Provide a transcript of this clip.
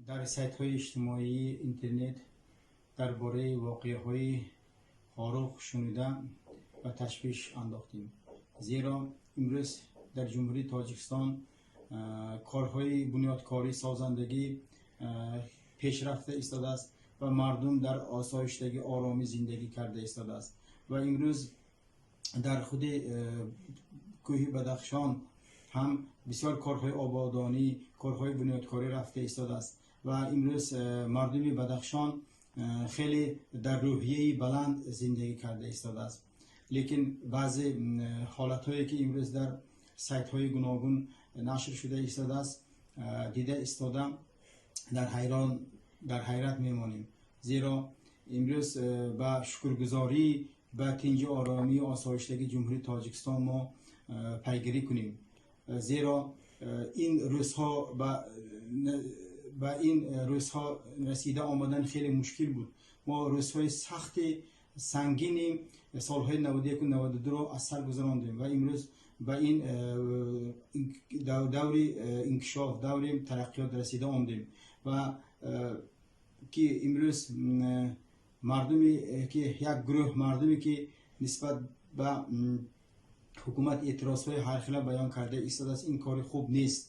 Дар сайтҳои иҷтимоии интернет дар бораи воқеаҳои Хоруғ шунида, ба ташвиш андохтем, зеро имрӯз дар Ҷумҳурии Тоҷикистон корҳои бунёдкорӣ, созандагӣ пешрафта истодааст ва мардум дар осоиштагӣ, оромӣ зиндагӣ карда истодааст. Ва имрӯз дар худи кӯҳи Бадахшон ҳам бисёр корҳои ободонӣ, корҳои бунёдкорӣ рафта истодааст ва имрӯз мардуми Бадахшон хеле дар рӯҳияи баланд зиндагӣ карда истодааст. Лекин баъзе ҳолатҳое, ки имрӯз дар сайтҳои гуногун нашр шуда истодааст, дида истода, дар ҳайрат мемонем, зеро имрӯз ба шукргузорӣ ба тинҷу оромию осоиштагии Ҷумҳурии Тоҷикистон мо пайгирӣ кунем, зеро ин рӯзҳо ба ин рӯзҳо расида омадан хеле мушкил буд. Мо рӯзҳои сахти сангини солҳои 91, 92-ро аз сар гузарондем ва имрӯз ба ин даври инкишоф, даври тараққиёт расида омдем. Ва ки имрӯз мардуме ки, як гурӯҳ мардуме ки нисбат ба ҳукумат эътирозҳои ҳархела баён карда истодааст, ин кори хуб нест.